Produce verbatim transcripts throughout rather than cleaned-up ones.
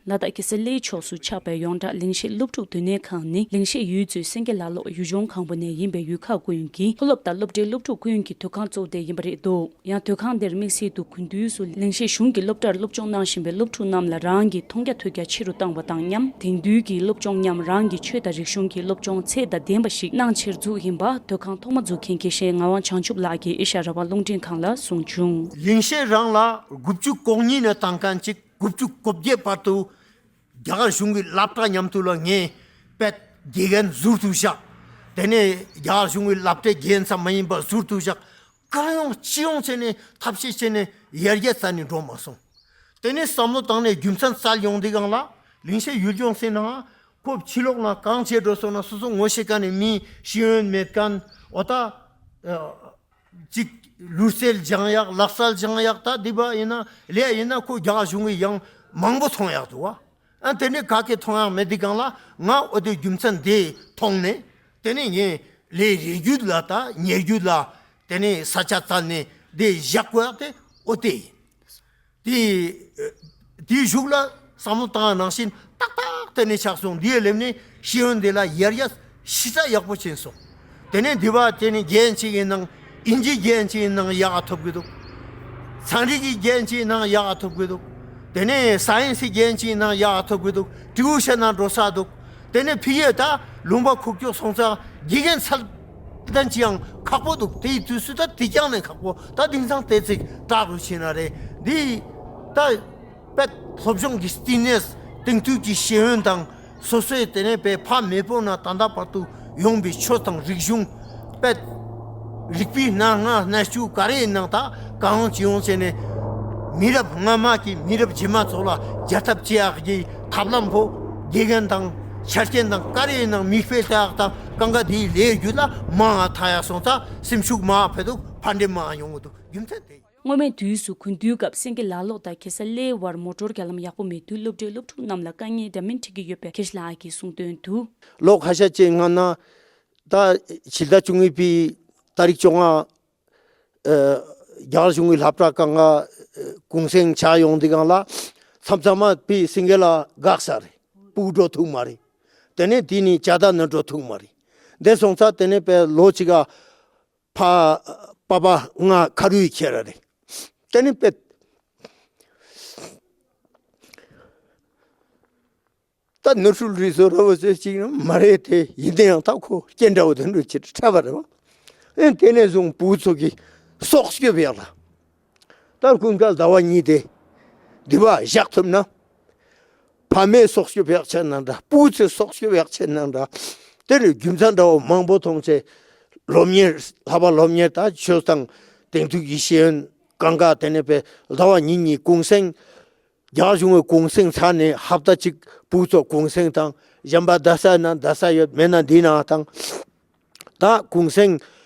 ལ་དྭགས་གེ་སར་གླེའི་ཕྱོགས་སུ་ཆགས་པའི་ཡོངས་གྲགས་ལིང་ཤེད་སློབ་ཕྲུག་དོན་གནས་ཁང་ནི་ལིང་ཤེད་ཡུལ་གཙོས་སེང་གེ་ལ་ལོག་ཡུལ་ལྗོངས་གང་པོ་ནས་ཡིན་པའི་ཡུལ་ཁག་ཀུན་གྱི་མཐོ་སློབ་དང་སློབ་གྲྭའི་སློབ་ཕྲུག་ཀུན་གྱི་དུས་ཁང་གཙོ་བོ་དེ་ཡིན་པ་རེད་འདུག་ཡང་དུས་ཁང་དེར་དམིགས་བསལ་དུ་དགུན་དུས་སུ་ལིང་ཤེད་གཞུང་གི་སློབ་གྲྭར་སློབ་སྦྱོང་གནང་བཞིན་པའི་སློབ་ཕྲུག་རྣམས་ལ་རང་གི་མཐོང་རྒྱ་ཐོས་རྒྱ་ཆེ་རུ་བཏང་བ་དང་མཉམ། དེང་དུས་ཀྱི་སློབ་སྦྱོང་མཉམ་རང་གི་ཆོས་དང་རིག་གཞུང་གི་སློབ་སྦྱོང་ཚད་དང་ལྡན་པ་ཞིག་གནང་ཕྱིར་བཙུགས་ཡིན་པ་དུས་ཁང་ཐོག་མ་འཛུགས་མཁན་དགེ་བཤེས་ངག་དབང་བྱང་ཆུབ་ལགས་ཀྱིས་ཨེ་ཤ་ཡ་རང་དབང་རླུང་འཕྲིན་ཁང་ལ་གསུངས་བྱུང་། ལིང་ཤེད་རང་ལ་དགུ་བཅུ་གོ་གཉིས་ནས་བཏང་མཁན་ཅིག་དགུ་བཅུ་གོ་བརྒྱད་བར་དུ་རྒྱ་གར་གཞུང་གི་སློབ་གྲྭ་མཉམ་དུ་ལ་ངས་དཔེ་དགེ་རྒན་ཟུར་དུ་བཞག་དེ་ནས་རྒྱ་གར་གཞུང་གི་སློབ་གྲྭའི་དགེ་རྒན་ཙམ་མ་ཡིན་པར་ཟུར་དུ་བཞག་གང་ཡོང་ཅི་ཡོང་བྱས་ནས་ཐབས་ཤེས་བྱས་ནས་ཡར་རྒྱས་བཏང་ནས་འགྲོ་མ་སོང་། དེ་ནས་བསམ་བློ་བཏང་ནས་རྒྱུ་མཚན་བཙལ་ཡོང་དུས་སྒང་ལ་ལིང་ཤེད་ཡུལ་ལྗོངས་ཟེར་ན་ཁོ་ཕྱི་ལོགས་ན་གང་བྱས་འགྲོ་སོང་ན་སོ་སོ་ངོ་ཤེས་མཁན་ནི་མི་ཤེས་ཡོན་མེད་མཁན་འོ་ད། ཅིག་ལུས་རྩལ་སྦྱང་ཡག་ལག་རྩལ་སྦྱང་ཡག་ད་འདི་པ་ཡིན་ན་ལས་ཡིན་ན་ཁོ་རྒྱ་གཞུང་གི་ཡང་མང་པོ་མཐོང་ཡག་འདུག་བ། ཨ་དེ་ནས་ག་གེ་མཐོང་ཡག་མེད་དུས་སྒང་ལ་ང་འོ་དེ་རྒྱུ་མཚན་དེ་མཐོང་ནས་དེ་ནས་ངས་ལས་རེ་རྒྱུད་ལ་ད་ཉེ་རྒྱུད་ལ་དེ་ནས་ས་ཆ་བཙལ་ནས་དེ་བཞག་དགོས་ཡག་དེ་འོ་དེ་ཡིན། དེ་དེའི་གཞུག་ལ་བསམ་བློ་བཏང་བ་ནང་བཞིན་ཏག་ཏག་དེ་ནས་ཆགས་སོང་། འདིའི་ལེབ་ནས་ཤེས་ཡོན་འདི་ལ་ཡར་རྒྱས་ཤི་ས་ཡག་པོ་ཕྱིན་སོང་། དེ་ནས་འདི་བ་དེ་ནས་རྒན་ཅིག་ཡིན་ནང་ཨིན་ཇིའི་རྒན་ཅིག་ཡིན་ནང་ཡག་ག་ཐོབ་གི་འདུག་ཚན་རིག་གི་རྒན་ཅིག་ཡིན་ནང་ཡག་ག་ཐོབ་གི་འདུག་དེ་ནས་སའེན་སི་རྒན་ཅིག་ཡིན་ནང་ཡག་ག་ཐོབ་གི་འདུག་ཀྲི་ཝུ་ཤན་ན་འགྲོ་ས་འདུག་དེ་ནས་ཕི་ཡེ་ད་ལུང་པ་ཁུག་ཀྱོག་སོང་ཙང་དགེ་རྒན་ཚད་ལྡན་ཅི་ཡང་ཁག་པོ་འདུག་དེའི་དུས་སུ་ད་དེ་ཀྱང་ནས་ཁག་པོ་ད་དེང་སང་དེ་ཚིག་སྐྲག་རུ་ཕྱིན་ན་རེད། འདི་ད་དཔེ་སློབ་སྦྱོང་གི་བསྟི་གནས་དེང་དུས་ཀྱི་ཤེས་ཡོན་དང་སོ་སོའི་དེ་ནས་པའི་ཕ་མེས་པོ་ན་ད་ལྟ་བར་དུ་ཡོང་པའི་ཆོས་དང་རིག་གཞུང་དཔེ་རིག་པའི་སྣ་ལྔ་སྣ་བཅུ་ག་རེ་ཡིན་ནང་ད་གང་ཡོང་ཅི་ཡོང་བྱས་ནས་མི་རབས་སྔ་མ་གི་མི་རབས་རྗེས་མ་ཚོ་ལ་རྒྱ་ཐབས་བྱེད་ཡག་གི་ཐབས་ལམ་པོ་དགེ་རྒན་དང་ཆ་རྐྱེན་དང་ག་རེ་ཡིན་ནང་མིག་དཔེ་ལྟ་ཡག་དང་གང་ག་དེའི་ལས་རྒྱུ་ལ་མང་ང་ཐང་ཡག་སོང་ཙང་སེམས་ཤུགས་མང་ང་འཕེལ་འདུག་ཕན་འབྲས་མང་ང་ཡོང་གི་འདུག་རྒྱུ་མཚན་དེ་ཡིན། སྔོན་མའི་དུས་སུ་དགུན་དུས་སྐབས་སེང་གེ་ལ་ལོག་དང་གེ་སར་གླེའི་བར་མོ་ཊོར་རྒྱ་ལམ་ཡག་པོ་མེད་དུས་སློབ་གྲྭའི་སློབ་ཕྲུག་རྣམས་ལ་དཀའ་ངལ་འདྲ་མིན་འཕྲད་ཀྱི་ཡོད་པའི་དགེ་བཤེས་ལགས་ཀྱིས་གསུངས་དོན་དུ། ལོ་ཁ་ཤས་ཅིག་སྔ་ན་ད་ཕྱི་ཟླ་བཅུ་གཉིས་པའི་ཏ་རིག་བཅོ་ལྔ་ཨ་རྒྱ་གར་གཞུང་གི་སློབ་གྲྭ་གང་ག་ཨ་གུང་སེང་ཆགས་ཡོང་དུས་སྒང་ལ་མཚམས་མཚམས་མ་པའི་སེང་གེ་ལ་འགག་ས་རེད། སྤུ་གུ་འགྲོ་ཐུབ་མ་རེད། དེ་ནས་དེ་ནས་ཇ་ད་ནི་འགྲོ་ཐུབ་མ་རེད། འདས་སོང་ཙང་དེ་ནས་པའི་ལོ་གཅིག་ག་ཕ་པ་པ་ང་ཁ་རུའི་ཁྱེར་ར་རེད། དེ་ནས་པེ་ད་ནུ་ཧྲུལ་རི་བཟོ་ར་བ་ཟེར་ཅིག་ནི་མ་རེད་དེ་ཡིན་དེ་ཡང་ད་ཁོ་སྐྱེ་འདྲ་བོ་དེ་འདྲ་ཅིག་འཕྲད་པ་རེད་བ། ཨེ་དེ་ནས་བཟུང་བུ་ཚོ་གི་སྲོག་སྐྱོབ་ཡག་ལ་ད་ཀུན་དགའ་ཟླ་བ་གཉིས་དེ་འདི་བ་བཞག་ཐུབ་ན། ཕ་མའི་སྲོག་སྐྱོབ་ཡག་ཆེད་ནང་འདྲ། སྤུ་གུ་ཚོའི་སྲོག་སྐྱོབ་ཡག་ཆེད་ནང་འདྲ། དེ་ནས་རྒྱུ་མཚན་འདྲ་བོ་མང་པོ་མཐོང་ཚེ་སློབ་གཉེར་ལྷག་པ་སློབ་གཉེར་དང་ཆོས་དང་དེང་དུས་ཀྱི་ཤེས་ཡོན་གང་ག་དེ་ནས་པའི་ཟླ་བ་གཉིས་གཉིས་གུང་སེང་རྒྱ་གཞུང་གི་གུང་སེང་ཚར་ནས་ཧབ་ཏ་གཅིག་སྤུ་གུ་ཚོ་གུང་སེང་དང་གཞན་པ་རྡ་ས་ན་རྡ་ས་ཡོད་མེད་ན་འདི་ན་དང་། ད་གུང་སེང་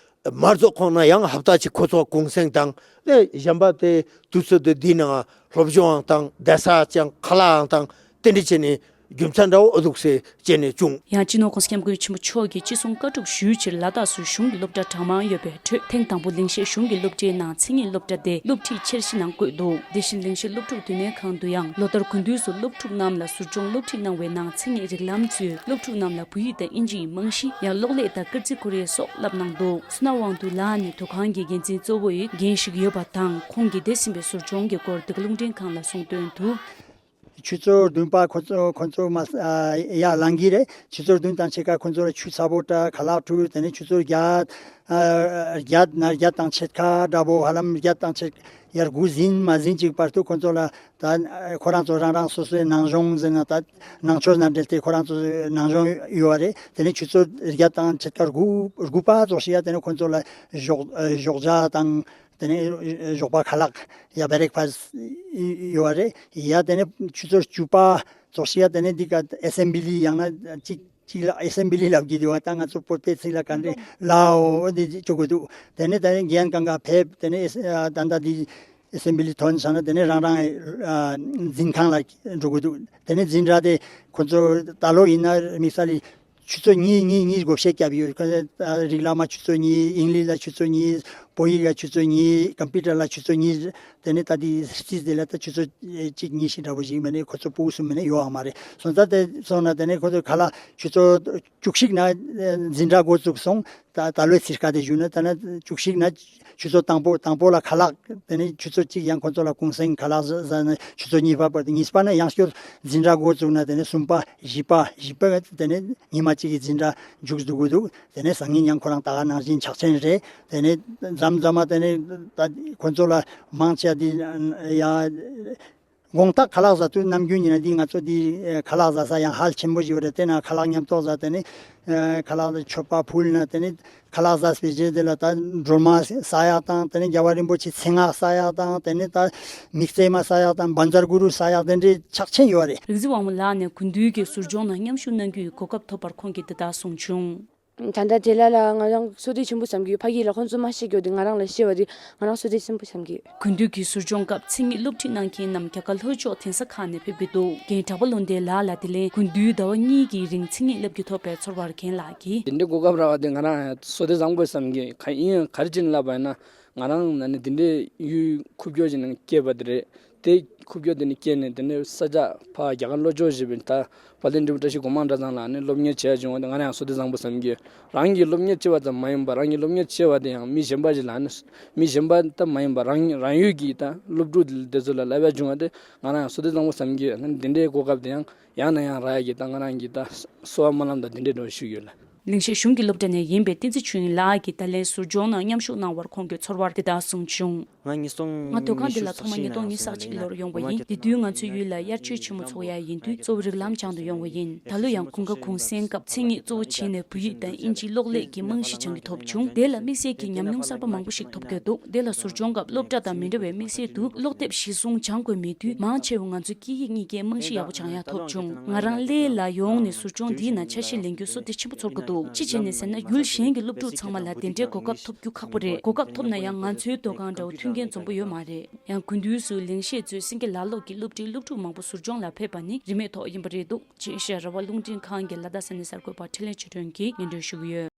མ་རྫོགས་གོང་ན་ཡང་ཧབ་ཏ་གཅིག་ཁོ་ཚོ་གུང་སེང་དང་ལས་གཞན་པ་དེ་དུས་ཚོད་དེ་འདི་ནང་སློབ་སྦྱོང་དང་བསྡད་ས་ཅང་ཁ་ལའང་དང་དེ་འདྲ་བྱས་ནས་རྒྱུ་མཚན་འདྲ་བོ་ཨོ་འདུག་སེ་བྱས་ནས་བྱུང་། ཡང་སྤྱི་ནོར་༸གོང་ས་༸སྐྱབས་མགོན་ཆེན་པོ་མཆོག་གིས་ཅི་གསུང་བཀའ་སྒྲུབ་ཞུས་ཕྱིར་ལ་དྭགས་སུ་གཞུང་གི་སློབ་གྲྭ་གྲངས་མང་ཡོད་པའི་ཁྲོད་ཐེངས་དང་པོ་ལིང་ཤེད་གཞུང་གི་སློབ་གྲྭའི་ནང་མཚན་ཉིད་སློབ་གྲྭ་དེ་སློབ་ཁྲིད་འཆར་གཞི་ནང་བཀོད་འདུག་དེ་བཞིན་ལིང་ཤེད་སློབ་ཕྲུག་དོན་གནས་ཁང་དུ་ཡང་ལོ་ལྟར་དགུན་དུས་སུ་སློབ་ཕྲུག་རྣམས་ལ་ཟུར་སྦྱོང་སློབ་ཁྲིད་གནང་བའི་ནང་མཚན་ཉིད་རིགས་ལམ་གཙོས་སློབ་ཕྲུག་རྣམས་ལ་བོད་ཡིག་དང་ཨིན་ཇི་ཡི་རྨང་གཞི། ཡང་གློག་ཀླད་དང་ཀིརྟི་ཀོ་རི་ཡ་སོགས་བསླབ་གནང་འདུག་སོ་ན་དབང་འདུས་ལགས་ནས་དུས་ཁང་གི་འགན་འཛིན་གཙོ་བོ་ཡི་འགན་བཞེས་ཀྱི་ཡོད་པ་དང་། ཁོང་གིས་འདས་ཟིན་པའི་ཟུར་སྦྱོང་གི་སྐོར་འདི་ག་རླུང་འཕྲིན་ཁང་ལ་གསུངས་དོན་དུ། ཆུ་ཚོད་བདུན་པ་ཁོ་ཚོ་ཁོ་ཚོ་མ་ཨ་ཡར་ལངས་ཀྱི་རེད། ཆུ་ཚོད་བདུན་དང་ཕྱེད་ཀ་ཁོ་ཚོ་ལ་ཆུ་ཚ་པོ་སྤྲད། ཁ་ལག་ཕྲུག་དེ་ནས་ཆུ་ཚོད་བརྒྱད་ཨ་བརྒྱད་ན་བརྒྱད་དང་ཕྱེད་ཀ་འདྲ་པོ་ཧ་ལམ་བརྒྱད་དང་ཕྱེད་ཡར་དགུ་ཟིན་མ་ཟིན་ཅིག་བར་དུ་ཁོ་ཚོ་ལ་ད་ཁོ་རང་ཚོ་རང་རང་སོ་སོའི་ནང་སྦྱོང་ཟེར་ན་ད་ནང་ཆོས་ནང་འབྲེལ་ཏེ་ཁོ་རང་ཚོ་ནང་སྦྱོང་ཡོད་པ་རེད། དེ་ནས་ཆུ་ཚོད་བརྒྱད་དང་ཕྱེད་ཀ་དགུ་དགུ་པ་ཙོག་ཞིག་ཡ་དེ་ནས་ཁོ་ཚོ་ལ་ཞོགས་ཞོགས་ཇ་དང་དེ་ནས་ཞོགས་པ་ཁ་ལག་ཡ་བེ་རེག་ཕ་སི་ཡོད་པ་རེད། ཡ་དེ་ནས་ཆུ་ཚོད་བཅུ་པ་ཙོག་ཞིག་ཡ་དེ་ནས་འདི་ག་ཨེ་སེམ་བི་ལི་ཡང་ན་གཅིག་གཅིག་ལ་ཨེ་སེམ་བི་ལི་ལབ་ཀྱི་འདུག་བ། ད་ང་ཚོ་བོད་པའི་ཚིག་ལ་ག་འདྲ་ལའོ་འདི་བཅུག་གི་འདུག་དེ་ནས་ད་རྒན་གང་ག་ཕེབས། དེ་ནས་ད་ལྟ་འདི་ཨེ་སེམ་བི་ལི་ཐོན་ཚར་ན་དེ་ནས་རང་རང་ཨ་འཛིན་ཁང་ལ་འགྲོ་གི་འདུག་དེ་ནས་འཛིན་གྲྭ་དེ་ཁོ་ཚོ་ད་ལོ་ཡིན་ན་དམིགས་བསལ་ཆུ་ཚོད་གཉིས་གཉིས་གཉིས་བགོ་བཤའ་བརྒྱབ་ཡོད། ཁོ་ཚོ་རིགས་ལམ་ཆུ་ཚོད་གཉིས། ཨིང་ལིཤ་ལ་ཆུ་ཚོད་གཉིས། བོད་ཡིག་ལ་ཆུ་ཚོད་གཉིས། ཀམ་པུ་ཊར་ལ་ཆུ་ཚོད་གཉིས། དེ་ནས་ད་དེ་རྩིས་དེ་ལ་ད་ཆུ་ཚོད་གཅིག་གཉིས་ཤིག་འདྲ་པོ་ཞིག་མིན་ནས་ཁོ་ཚོ་ཕྲུ་གུ་གསུམ་མིན་ནས་ཡོད་ཨ་མ་རེད། སོང་ཙང་དེ་སོང་ན་དེ་ནས་ཁོ་ཚོ་ཁ་ལག་ཆུ་ཚོད་བཅུ་གཅིག་ན་འཛིན་གྲྭ་འགོ་བཙུགས་སོང་། ད་ད་ལོའི་ཚིར་ཁ་དེ་ཞུས་ན་ད་ན་བཅུ་གཅིག་ན་ཆུ་ཚོད་དང་པོ་དང་པོ་ལ་ཁ་ལག་དེ་ནས་ཆུ་ཚོད་གཅིག་ཡང་ཁོ་ཚོ་ལ་གུང་སེང་ཁ་ལག་ཟ་ཟ་ནས་ཆུ་ཚོད་གཉིས་པ་བར་དུ། གཉིས་པ་ན་ཡང་སྐྱར་འཛིན་གྲྭ་འགོ་བཙུགས་ན་དེ་ནས་གསུམ་པ་བཞི་པ་བཞི་པ་དེ་ནས་ཉི་མ་གཅིག་གི་འཛིན་གྲྭ་མཇུག་བསྡུ་དགོས་འདུག་དེ་ནས་སང་ཉིན་ཡང་ཁོ་རང་ད་ག་ནང་བཞིན་ཕྱག་ཆེན་རེད། དེ་ནས་མཚམས་མཚམས་མ་དེ་ནས་ད་ཁོ་ཚོ་ལ་མང་ཆེ་བ་དེ་ཡ། དགོང་དག་ཁ་ལག་ཟ་དུས་ནམ་རྒྱུན་ཡིན་ན་འདི་ང་ཚོ་འདི་ཁ་ལག་ཟ་ས་ཡང་ཧལ་ཆེན་པོ་ཞིག་ཡོད་རེད། དེ་ན་ཁ་ལག་མཉམ་གཏོགས་ཟ། དེ་ནས་ཁ་ལག་མཆོད་པ་ཕུལ་ན་དེ་ནས་ཁ་ལག་ཟ་བའི་རྗེས་དེ་ལ་ད་སྒྲོལ་མ་ཟ་ཡག་དང་དེ་ནས་རྒྱལ་བ་རིན་པོ་ཆེ་མཚན་སྔགས་ཟ་ཡག་དང་དེ་ནས་ད་དམིགས་བརྩེ་མ་ཟ་ཡག་དང་བཛྲ་གུ་རུ་ཟ་ཡག་དེ་འདྲའི་ཕྱག་ཆེན་ཡོད་རེད། རིག་འཛིན་དབང་མོ་ལགས་ནས་དགུན་དུས་ཀྱི་ཟུར་སྦྱོང་ནང་མཉམ་ཞུགས་གནང་རྒྱུའི་གོ་སྐབས་ཐོབ་པར་ཁོང་གིས་འདི་ལྟར་གསུངས་བྱུང་། ད་ལྟ་དེ་ལ་ལ་ང་རང་བསོད་བདེ་ཆེན་པོ་བསམ་གྱི་ཡོད། ཕ་གི་ལ་ཁོང་ཚོ་མ་ཤེས་རྒྱུ་དེ་ང་རང་ལ་ཤེས་པ་དེ་ང་རང་བསོད་བདེ་ཆེན་པོ་བསམ་གྱི་ཡོད། དགུན་དུས་ཀྱི་ཟུར་སྦྱོང་སྐབས་མཚན་ཉིད་སློབ་ཁྲིད་གནང་མཁན་རྣམས་རྒྱ་གར་ལྷོ་ཕྱོགས་གདན་ས་ཁག་ནས་ཕེབས་ཀྱི་འདུག་རྒན་གྲགས་པ་བློ་ལྡན་ལགས་ལ་དེ་ལན་དགུན་དུས་ཟླ་བ་གཉིས་ཀྱི་རིང་མཚན་ཉིད་བསླབ་རྒྱུ་ཐོབ་པའི་ཚོར་བ་རྒན་ལགས་ཀྱིས། དེ་འདྲའི་གོ་སྐབས་རག་པ་དེ་ང་རང་ཡང་བསོད་བདེ་བཟང་པོ་བསམ་གྱི། ག་ཡིན་ཡང་ག་རེ་བྱས་ནས་ལབ་པ་ཡིན་ན་ང་རང་ན་ནི་དེ་འདྲའི་ཡུལ་ཁུག་ཀྱོག་ཅིག་ནང་སྐྱེས་པ་དེ་རེད། དེ་ཁུག་ཀྱོག་དེ་ནས་སྐྱེས་ནས་དེ་ནས་ས་ཆ་ཕ་རྒྱ་གར་ལྷོ་ཕྱོགས་ཞེས་པའི་ད་དཔལ་ལྡན་འབྲས་བུ་བཀྲ་ཤིས་སྒོ་མང་གྲྭ་ཚང་ལ་ནི་སློབ་གཉེར་བྱས་བྱུང་བ་དེ་ང་རང་ཡང་བསོད་བདེ་བཟང་པོ་བསམ་གྱི། རང་གིས་སློབ་གཉེར་བྱས་པ་ཙམ་མ་ཡིན་པར་རང་གིས་སློབ་གཉེར་བྱས་པ་དེ་ཡང་མི་གཞན་པ་ཞིག་ལ་ནི་མི་གཞན་པ་ཙམ་མ་ཡིན་པར་རང་རང་ཡུལ་གྱི་ད་སློབ་ཕྲུག་དེ་ཚོ་ལ་བསླབ་པ་བྱུང་བ་དེ་ང་རང་ཡང་བསོད་བདེ་བཟང་པོ་བསམ་གྱི། ཨ་ནི་འདི་འདྲའི་གོ་སྐབས་དེ་ཡང་ཡང་ནས་ཡང་རག་ཡ་གི་ད་ང་རང་གི་ད་གསོལ་བ་སྨོན་ལམ་དང་དེ་འདྲའི་འགྲོ་ཞུ་ཡོད་ལ། ལིང་ཤེད་གཞུང་གི་སློབ་གྲྭ་ནས་ཡིན་པའི་བསྟན་འཛིན་ཆོས་དབྱིངས་ལགས་ཀྱིས་ད་ལན་ཟུར་སྦྱོང་ནང་མཉམ་ཞུགས་གནང་བར་ཁོང་གིས་ཚོར་བ་འདི་ལྟར་གསུངས་བྱུང་། ང་ཉིས་སྟོང་། ང་ཐོག་ཁང་འདི་ལ་ཐོག་མ་ཉིས་སྟོང་ཉི་ཤུ་རྩ་གཅིག་ལོར་ཡོང་བ་ཡིན། དེ་དུས་ང་ཚོའི་ཡུལ་ལ་དབྱར་ཆོས་ཆེན་མོ་ཚོགས་ཡ་ཡིན་དུས་གཙོ་བོ་རིགས་ལམ་སྦྱང་དུ་ཡོང་བ་ཡིན། ད་ལོ་ཡང་དགུན་ཁ་གུང་སེང་སྐབས་མཚན་ཉིད་གཙོ་བོ་བྱས་ནས་བོད་ཡིག་དང་དབྱིན་ཇིའི་གློག་ཀླད་ཀྱི་རྨང་གཞི་སྦྱང་རྒྱུ་ཐོབ་བྱུང་། དེ་ལ་དམིགས་བསལ་གྱི་ཉམས་མྱོང་གསར་པ་མང་པོ་ཞིག་ཐོབ་དགོས་འདུག་དེ་ལ་ཟུར་སྦྱོང་སྐབས་སློབ་གྲྭ་དང་མི་འདྲ་བའི་དམིགས་བསལ་དུ་ཀློག་དེབ་གཞི་བཟུང་སྦྱང་དགོས་མེད་དུས་མང་ཆེ་བ་ང་ཚོའི་སྐད་ཡིག་གཉིས་ཀའི་རྨང་གཞི་ཡག་པོ་སྦྱང་ཡ་ཐོབ་བྱུང་། ང་རང་གླེ་ལ་ཡོང་ནས་ཟུར་སྦྱོང་འདིའི་ནང་ཆ་ཤས་ལེན་རྒྱུ་བསོད་བདེ་ཆེན་པོ་ཚོར་གྱི་འདུག་ཅི་བྱས་ནས་ཟེར་ན་ཡུལ་གཞན་གྱི་སློབ་ཕྲུག་ཚང་མ་ལ་དེ་འདྲའི་གོ་སྐབས་ཐོབ་རྒྱུ་ཁག་པོ་རེད། གོ་སྐབས་ཐོབ་ན་ཡང་ང་ཚོའི་ཐོག་ཁང་འདྲ་བོ་མཐུན་རྐྱེན་འཛོམས་པོ་ཡོད་མ་རེད། ཡང་དགུན་དུས་སུ་ལིང་ཤེད་གཙོས་སེང་གེ་ལ་ལོག་གི་སློབ་གྲྭའི་སློབ་ཕྲུག་མང་པོ་ཟུར་སྦྱོང་ལ་ཕེབས་པ་ནི་རིན་མེད་ཐོག་ཡིན་པ་རེད་འདུག་ཅེས་རེ་བ་རླུང་འཕྲིན་ཁང་གི་ལ་དྭགས་ས་གནས་གསར་འགོད་པ་འཕྲིན་ལས་ཆོས་སྒྲོན་གྱིས་སྙན་སྒྲོན་ཞུ་གི་ཡོད།